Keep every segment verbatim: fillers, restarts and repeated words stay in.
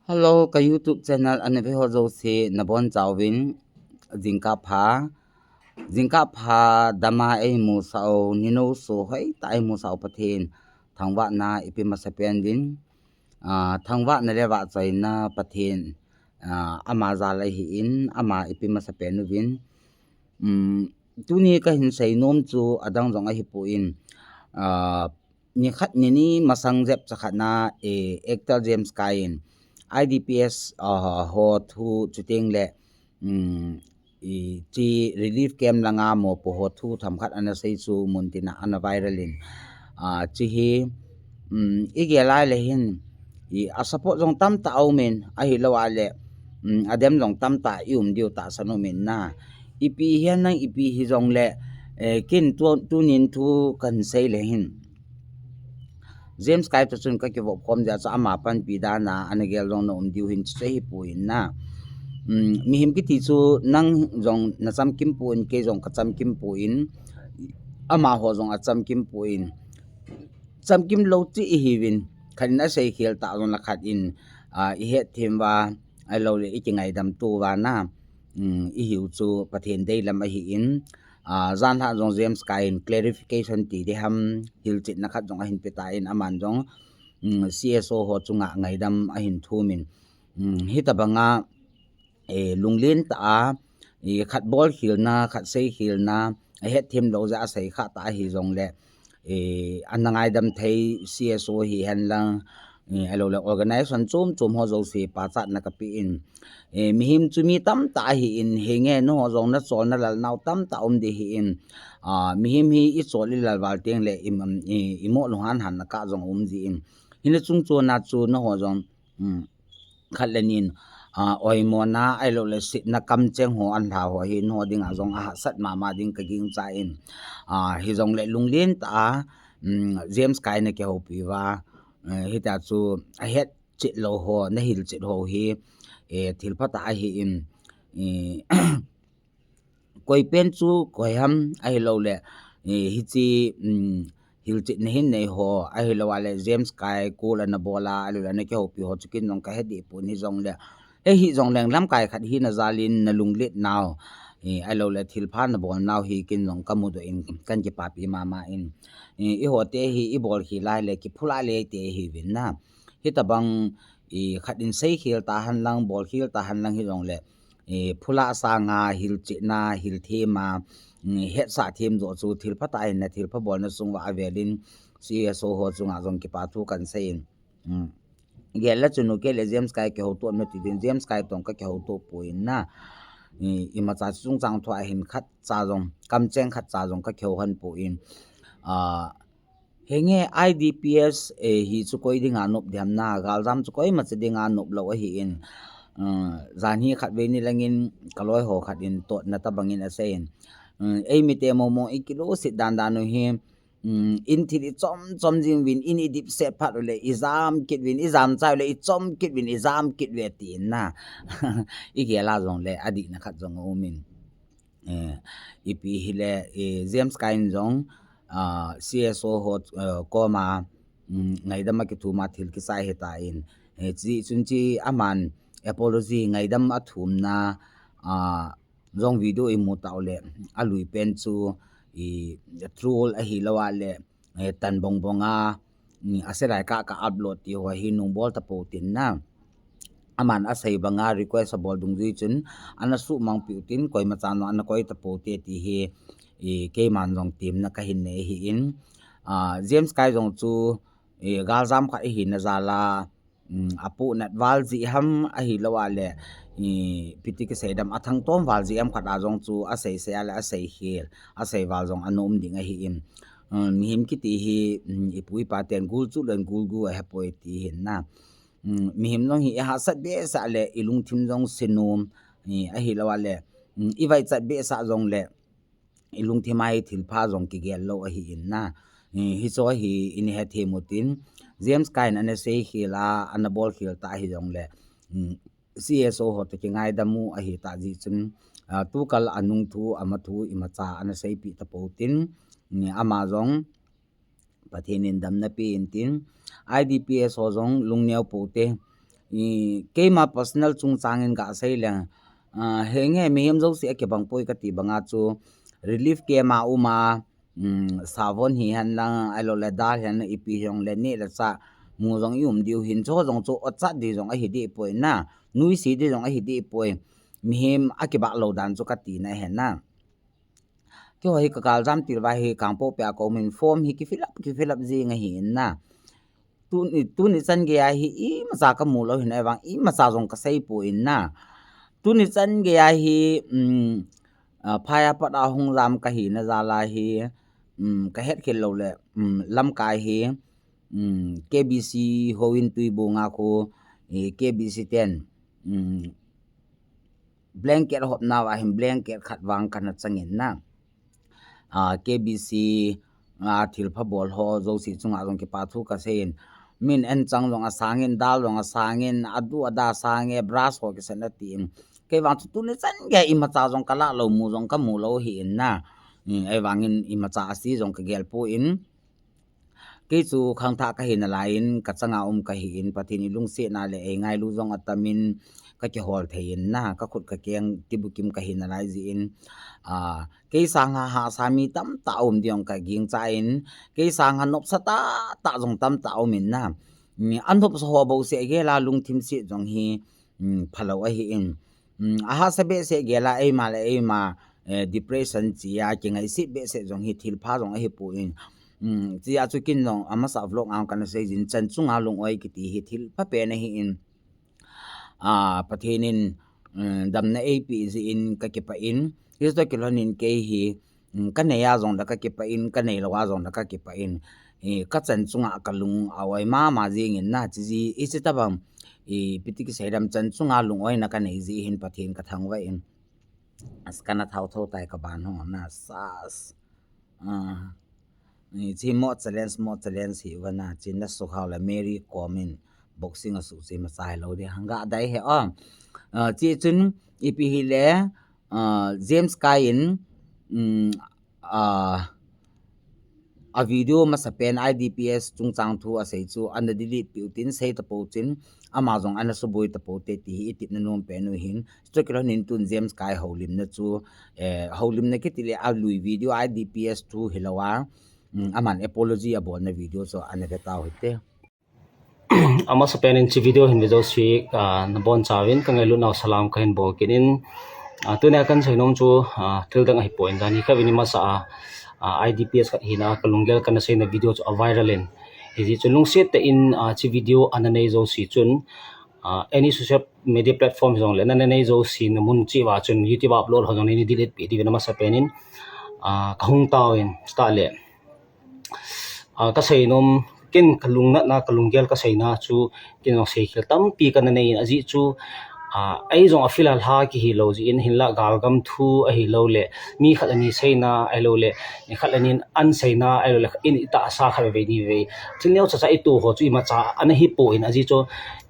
Hello, ka YouTube channel ana ve ho jouse nabonchauvin jingkah pha. Jingkah pha dama eimusah u, ninou sohoi tah eimusah u Pathen thangvahna ipe masapen uvin. Ah, thangvahna le vahchoina Pathen, ah, ama jal ahin, ama ipe masapen uvin. Um, tuni kahin seinom chu adang jong ahipon, ah, nikhat nini masang jep chakhat na, eh, actor James Kai in I D P S, ah, ho thu chuteng le, um, i chi relief camp langa mopo ho thu themkhat ana sei chu muntina ana viral in, ah, chi hi, um, igel a le hin, i a support jong tamtah aumin, ahilou a le, um, adem jong tamtah i um diu tahsan umin na. Ipi hihen lang ipi hijongle, eh, kin tu, tunin thu kahin sei le hin, James Kai toh chun kakivop khom jeh a chu ama panpi dan a ana gel jong na um diu hin chu ahipon na. Um, mihem kiti chu nang jong nachamkim pon, kei jong kachamkim pon, amaho jong achamkim pon. Chamkim lou chu ihiuvin, khat in asei khel tah jong le khat in, ah, ihet them uva, ahilou le ikingaidam to uva na, um, ihiu chu Pathen deilam ahin, ah, janhi a jong James Kai in clarification ti ding ham, hilchetna khat jong ahin pe tan, aman jong, um, C S O ho chunga ngaidam ahin thumin, um, hitabanga, eh, lunglen tah a, eh, khat bolkhelna, khat seikhelna, ahet them lou jeh a asei kha tah ahijongle, eh, ana ngaidam thei C S O hihen lang, eh, ahilou le organization chom chom ho jouse pachatna kapen. Eh, mihem chu mi tamtah ahin, henge nangho jong nachol nalal nau tamtah um ding ahin, ah, mihem hi ichol ilal val teng le i, i, imo lunghan hanna kah jong um jin. Hina chung chon a chu nangho jong, um, khat le nin, ah, oimona ahilou le setna kamcheng ho ana lha ho hi nangho dinga jong ahahsat mama ding kagingchan. Ah, hijongle lunglen tah a, um, James Kai nakihoupi uva, eh, hitia chu ahet chet lou ho, nahil chet ho hi, eh, thil phatah ahin, eh, koi pen chu koi ham ahilou le, eh, hiche, um, hilchetna hin nei ho, ahilou a le James Kai call ana bol a, ahilou le ana kihoupi ho chu kin jong kahe deh pon hijongle, eh, hijongleng lamkai khat hina jal in nalunglet nau, eh, ahilou le thilpha nabol nau hi kin jong kamudoh in kahin kipapi mama in, eh, eiho te hi ibolkhel a le kiphula le te ihiuvin na. Hitabang, eh, khat in seikhel tahen lang, bolkhel tahen lang hijongle, eh, phula sanga hilchetna, hilthem a, mm, hetsah them joh chu thil phatah ahin, thilpha bolna sung uva avel in C S O ho chunga jong kipa thu kahin sei in. Mm. Gel le chun u kei le James Kai kihouto nom ti ding, James Kai toh kakihouto pon na. Eh, imacha chungchang thua hin khatcha jong, kamcheng khatcha jong kakihou hon pon. Ah, henge I D P S, eh, hi chu koi dinga nop ding ham na, galjam chu koimacha dinga nop lou ahin. Uh, janhi khatvei ni langin kaloi ho khat in totna tabang in asei in. Um, eimite momo ikiloset dan dan u hi, um, in thil ichom chom jing uvin, in idip set phat u le ijam kit uvin, ijam chai u le ichom kit uvin, ijam kit uve tin na. Igel a jongle adihna khat jong aumin. Eh, ipi hile, eh, James Kai in jong, ah, C S O ho, eh, koma, um, ngaidam akithum a thil kisai ahitan. Eh, chi chun chi aman apology ngaidam athumna, ah, jong video imu tau le, alui pen chu, i troll ahilou a le, eh, tan bong bong a, mm, aselai kah kah upload ti ho hi nung bol tapou tin na. Aman asei banga request abol dungjui chun, ana suhmang piu tin, koimacha jong ana koi tapou te ti hi, i keiman jong temna kahin nei ahin. Ah, James Kai jong chu, i galjam khat ahina jal a, um, apohnat val jeh ham ahilou a le, i, ipi ti kisei dam, athangtom val jeh ham khat a jong chu asei sei a le asei khel, asei val jong ana um ding ahin. Um, mihem kiti hi, um, ipu ipa ten gul chu len gul gu ahepoi ti hin na. Um, mihem jong hi ihahsat behseh le ilungthim jong senom, i, ahilou a le, um, ivaichat behseh jongle, ilungthim a hi thilpha jong kigel lou ahin na. Eh, hichu hi ina hethem u tin, James Kai in ana seikhel a, ana bolkhel tah hijongle, mm, C S O ho toh kingaidam u ahitah jeh chun, ah, tukal anung thu, ama thu imacha ana seipeh tapou tin, mm, ama jong Pathen in damna pe in tin, I D P S ho jong lungneo pou te, I, keima personal chungchang in kasei leng, ah, henge mihem jouse akibang poi kati banga chu relief camp a um a, um, savon hihen lang, ahilouleh dal hihen lang, ipi hijongle neh le chah mu jong i um diu hin, chu jong chu otchat di jong ahi deh poi na, nuisat di jong ahi deh poi, mihem akibah lou dan chu kati na ahi na. Keiho hi kagaljam til uva hi Kangpokpi a ka um in form hi ki fill up, ki fill up jing ahi in na. Tuni, tuni chan gei a hi imacha kamu lou hin ahivang imacha jong kasei poi in na. Tuni chan gei a hi, um, ah, phai a pat a hung jam kahi na jal a hi, um, kahet khel lou le, um, lamkai hi, um, K B C houin Tuibong a khu, eh, K B C ten, um, blanket hopna uva hin blanket khat vang kana chang in na. Ah, K B C, ah, thilpha bol ho jouse chunga jong kipa thu kasei in. Min anchang jong asang in, dal jong asang in, adu ada asang e, brush ho kisan ati in. Kei vang chu tuni chan gei imacha jong kala lou, mu jong kamu lou hi in na. Hmm, ahivang in imacha ase jong kagel poi in. Kei chu khangthah kahi nalai in, kachang a um kahi in, Pathen in lungsetna le eingailu jong atam in, kakihol thei in na, kakhut kakeng tibukim kahi nalai jeh in, ah, kei sanga hahsa mi tamtah aum ding jong kagingcha in, kei sanga nopsa tahtah jong tamtah aum in na. Mi anopsa ho bouseh gel a lungthim set jong hi, um, phalou ahi in. Um, ahahsa behseh gel a eima le eima, eh, depression chi a kingaiset behseh jong hi thilpha jong ahipoi in. Um, chi a chu ken jong amasa vlog a kana sei jin, chan chunga lung-oi kiti hi thilpha pen ahi in. Ah, Pathen in, um, damna eipeh jeh in kakipah in. Hiche toh kilhon in kei hi, um, kanei a jong le kakipah in, kanei lou a jong le kakipah in. Eh, kachan chunga kalung a-oi mama jing in na, chi jeh, hiche tabang, eh, ipi ti kisei dam, chan chunga lung-oina kanei jeh hin Pathen kathangvah in. As kana thao tho tai kaban ho na sas. Ah, hiche mo challenge, mo challenge hi uva na, hiche na sukhao le Mary Kom in boxing asuh chu imacha hilou ding, hung ga dai he o. Ah, hiche chun ipi hile, ah, James Kai in, um, ah, a video masapen I D P S chungchang thu asei chu ana delete peh u tin, sei tapou chun, ama jong ana suboi tapou te ti hi itepna nom pen u hin. Hiche toh kilhon in tun James Kai houlimna chu, eh, houlimna kiti le alui video I D P S thu hilou a, um, aman apology abolna video chu ana ve tau hite. Amasapen in hiche video hin ve jouse, ah, nabonchauvin kangailutnau salam kahin bol kit in, ah, tunia kahin seinom chu, ah, thil dang ahipoi in, jani khat vin imasa a, ah, I D P S khat hina kalunggel kana seina video chu aviral in. Hijeh chun lungset tah in, ah, hiche video ana nei jouse chun, ah, any social media platform hijongle nana nei jouse na mun cheh uva chun YouTube a upload ho jong neina delete peh diuvin amasapen in, ah, kahung tauvin, chutah le Ah, kaseinom, ken kalungnatna, kalunggel kaseina chu, ken jong seikhel tampi kana nei in ajeh chu, ah, ei jong a feel a lha kihilou jeh in, hinlah galgam thu ahilou le, mi khat le ni seina ahilou le, ni khat le ni an seina ahilou le, in itahsa khat veve ni veve thil neocha cha itoh ho chu imacha ana hipoi in ajeh chu,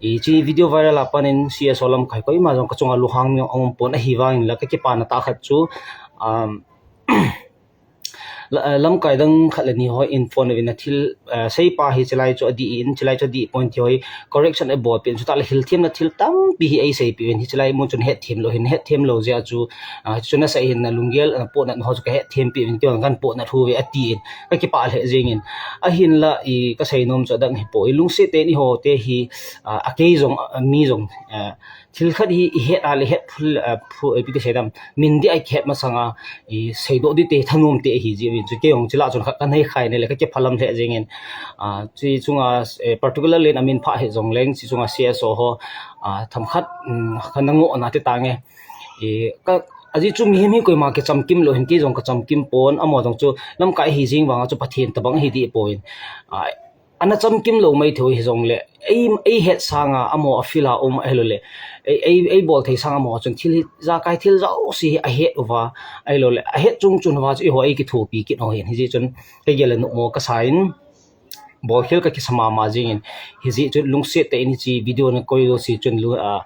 hiche video viral a pat in C S O lamkai koima jong kachunga lunghang mi aumpon ahivangin la kakipana tah khat chu, um, La-, eh, lamkai dang khat le ni ho in phone uvin athil, eh, seipa hi chilai chu adih in, chilai chu adih pon ti ho hi correction eibolpeh in, chutah le hilthemna thil tampi hi eiseipeh uvin, hichelai mun chun hetthem lou hin, hetthem lou jeh a chu, ah, chu nasei hin nalunggel, napohnat ho chu kahetthempeh uvin, keiho kahin pohnat uve atin, kakipah lheh jeng in. Ahinlah i kaseinom chu adang hipoi, lungset tah in eiho te hi, ah, akei jong, ah, mi jong, ah, thil khat hi ihet a le het phul, ah, phu-, eh, ipi ti sei dam, min dih a ikihet masanga, iseidoh ding te, thanom te ahi jeh uvin chu, kei jong chule chun khat kanei khai nale, kakiphalam lheh jeng in, ah, hiche chunga, eh, particularly amin phah hih jongleng, hiche chunga C S O ho, ah, themkhat, um, kana ngohna ti tange. Eh, ka, ajeh chu mihem hi koima kichamkim lou hin, kei jong kachamkim pon, amaho jong chu lamkai ahi jeng vanga chu Pathen tabang ahi deh poi. Ah, ana chamkim lou maithei u hijongle, ei, eihet sanga amaho a feel a um ahilou le, ei, ei, eibol thei sanga amaho chun thil hi, ijakai thil jouse hi ahet uva, ahilou le, ahet chung chung uva chu eiho eikithopi kit u ahin, hijeh chun kagel le nuhmo kasa in, bolkhel kakisa mama jeng in, hijeh chun lungset tah in hiche video nakoi jouse chun lu-, ah,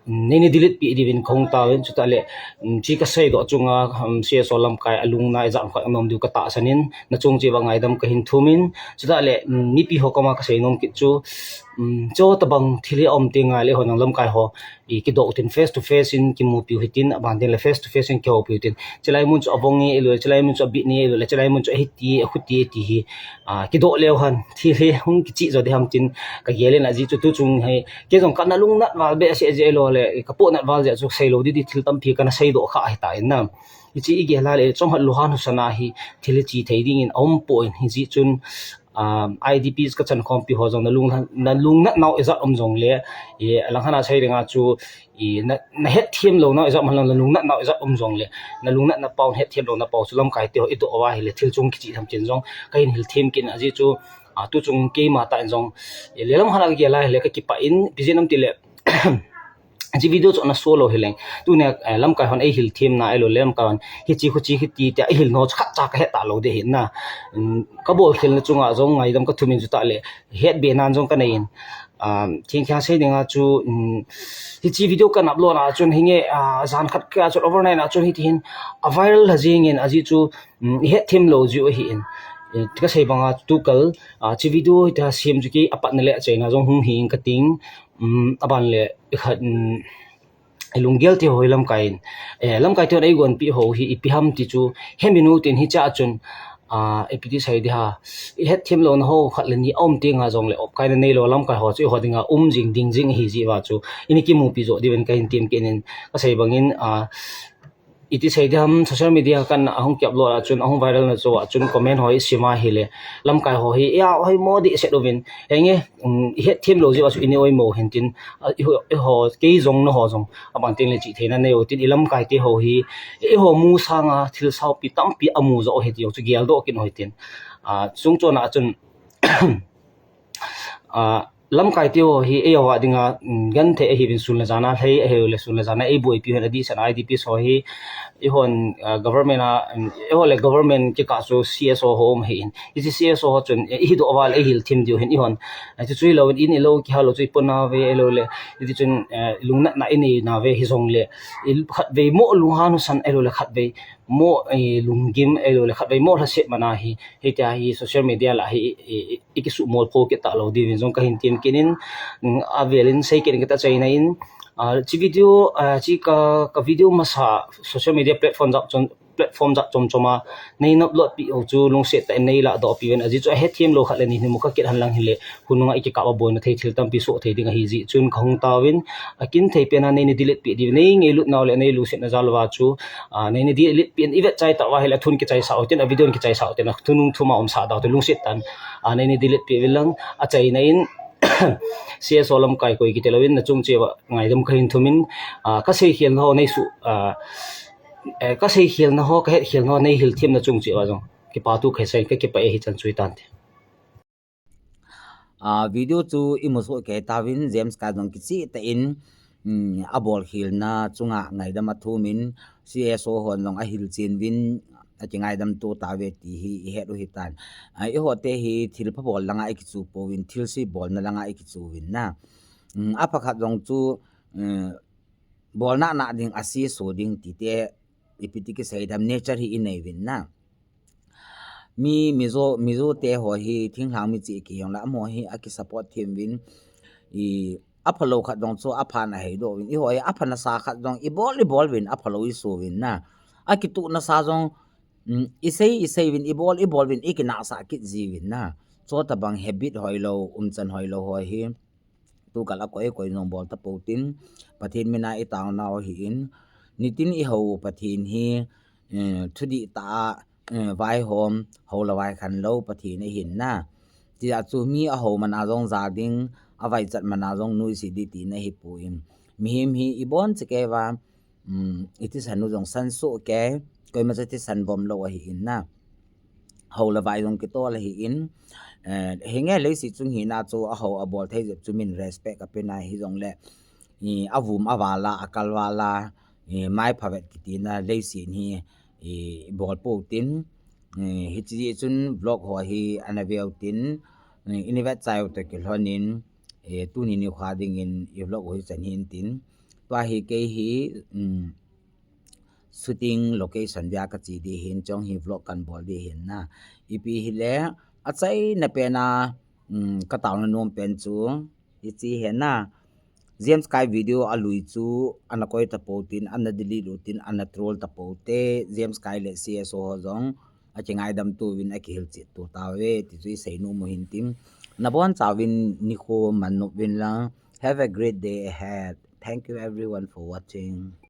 neina delete peh diuvin kahung tauvin, chutah le, um, hiche kaseidoh chunga, um, C S O lamkai alungna ijat khat anom diu katahsan in, nachung cheh uva ngaidam kahin thum in, chutah le, um, mipi ho koma kaseinom kit chu, Um, chutabang thil hi aum teng le, hon lamkai ho, i kidoh tin face to face in kimupiu hitin, aban tin le face to face in kihoupiu hitin. Chilai mun chu avong e, ilou le, chilai mun chu abit e, ilou le, chilai mun chu ahiti, akhuti ti hi, ah, kidoh leu hen, thil hi hung kichih jo ding ham tin kagel in ajeh chu tuchung hi, kei jong kana lungnat val behseh jeh lou le, kapohnat val jeh chu seilou ding ding thil tampi kana seidoh kha ahitan. Hiche igel a le, chomkhat lunghan husa na hi, thil hi chi thei dingin aumpoi, hijeh chun, um, I D Ps kachankhompi ho jong nalung, nalungnat nau ijat um jongle, i, alangkhat a sei dinga chu, i, na, nahetthem lou nau ijat um lang, nalungnat nau ijat um jongle, nalungnatna pau, hetthem louna pau chu lamkai te ho idoh uva ahile, thil chung kichih tham tin jong kahin hilthem kit in ajeh chu, ah, tuchung keima tah in jong, i, le lamkhat a kagel a ahile kakipah in, ipi jeh ham tile, hiche video chu ana show lou hileng. Tunia, eh, lamkai hon eihilthem na, ahilou le lamkai hon hiche khuche hiti tia eihil nau chu khatcha kahet talou ding ahin. Um, kabol khelna chunga jong ngaidam kathum in chutah le, hetbe nan jong kanei in. Um, thengtheng sei dinga chu, um, hiche video ka upload na chun hinge, ah, jan khat kah a chun overnight na chun hitihin a viral lha jeng in ajeh chu, um, ihetthem lou jeh u ahin. Eh, kasei banga tukal, ah, hiche video hitia sem chu kei apatna le achaina jong hung hing kating. Um, aban le, ikhat, um, ilunggel te ho hi lamkai in, eh, lamkai te hon eigonpeh ho hi ipi ham ti chu hemin u tin hichea chun, ah, ipi ti sei ding ham, ihetthem louna ho khat le ni aum teng jongle opkaina neilou lamkai ho chu eiho dinga um jing ding jing ahi jeh uva chu, ini kimupi jo diuvin kahin tem kit in, kasei bangin, ah, iti sei ding ham, social media kana ahung ki upload a chun, ahung viral na chu a chun comment ho isim a ahile, lamkai ho hi, ya, hoi mo dehset uvin, henge, um, ihetthem lou jeh uva chu ini oimo hen tin, ah, eiho, eiho, kei jong nangho jong, aban tin le chih theina nei u tin, ilamkai te ho hi, eiho mu sanga thil saupi tampi amu jo u ahi ti jong chu geldoh kit u hitin. Ah, chungchon a chun, ah, lamkai te ho hi eiho a dinga, um, genthei ahiuvin sun le jan a lhei, ahilou le sun le jan a eiboipi u ahin adehset a I D Ps ho hi, eihon, ah, government a, um, eiho le government kikah chu C S O ho um ahin. Hiche C S O ho chun, eh, ihidoh uva le eihilthem diu ahin eihon. Eh, chuchu hilou in, in ilou kihal lou chu ipona ve, ahilou le. Hiti chun, eh, lungnatna inei na ve hijongle. I khatvei mo lunghan husa, ahilou le khatvei mo, eh, lunggim, ahilou le khatvei mo lhaset mana hi. Hitia hi social media lah hi, i, i, ikisuhmol kho kit talou diuvin jong kahin tem kit in, mm, avel in sei kit in kati achaina in, ah, hiche video, ah, hiche ka, ka video masa social media platform jat chom, platform jat chom chom a, nei upload peh u chu lungset tah in nei ladoh peh uvin, ajeh chu ahetthem lou khat le ni ni mu kha kit hen lang hile, khonunga ikikap a boina thei thil tampi soh thei ding ahi jeh chun kahung taovin, akin thei pen a nei na delete peh diu, nei ngailut nau le nei lungsetna jal uva chu, ah, nei na delete peh in ivet chai tauva hile, athun kichaisah u tin, a video kichaisah u tin, athunung thum a umsah dau te lungset tah in, ah, nei na delete peh uvin lang, achaina in, C S O lamkai koi kiti louvin, nachung cheh uva ngaidam kahin thum in, ah, kasei khelna ho nei su, ah, eh, kasei khelna ho, kahet khelna ho, nei hilthemna chung cheh uva jong kipathu kasei, kakipah e, hichan chu hitante. Ah, video chu imu soh kei tauvin, James Kai jong kicheh tah in, um, abol khelna chunga ngaidam athum in, C S O hon jong ahilchen uvin, akingaidam to tauve ti hi ihet u hitan. Ah, eiho te hi thil pha bol langa ikichu pouvin, thilse bolna langa ikichu uvin na. Um, apha khat jong chu, um, bolna na ding, aseso ding ti te, ipi ti kisei dam, nature hi inei uvin na. Mi, Mizo, Mizo te ho hi thinglhang mi cheh kei jong le, amaho hi akisupport them uvin, i, aphalou khat jong chu aphan aheidoh uvin. Eiho hi apha nasa khat jong ibol, ibol uvin, aphalou iso uvin na. Akituh nasa jong, um, isei, isei uvin, ibol, ibol uvin, ikinahsah kit ji uvin na. Chutabang habit hoilou, umchan hoilou ho hi. Tukal a koi, koi jong bol tapou tin, Pathen mina itaonau ahin, nitin ihou Pathen hi, eh, thudih tah a, eh, vaihom, hou le vai khen lou Pathen ahin na. Tia chu mi ahou mana jong ja ding, avaichat mana jong nuisat ding tina ahipoi. Mihem hi ibon cheh kei uva, um, ithisan u jong san soh kei, koima cha thisan vom lou ahin na. Hou le vai jong kitol ahin, eh, hinge leiset chung hina chu ahou abol thei jep chu min respect ape na hijongle, i, avum aval a, akal val a, i, mai phavet kiti na leiset hi, i, bol pou tin, i, hiche chun vlog ho hi ana veu tin, i, ini vet chai u toh kilhon in, i, tuni nikho dingin i vlog u hichan hin tin. Tua hi kei hi, um, shooting location dia kache ding ahin, chong hi vlog kan bol ding ahin na. Ipi hile, achaina pen a, um, kataona nom pen chu, Hichi hena, James Kai video alui chu ana koi tapo tin, ana delete u tin, ana troll tapo te, James Kai le C S O ho jong akingaidam tu vin akihil chit tu tave, ti chu isei nom u hin tin. Nabon chauvin nikho man nop vin lang. Have a great day ahead. Thank you everyone for watching.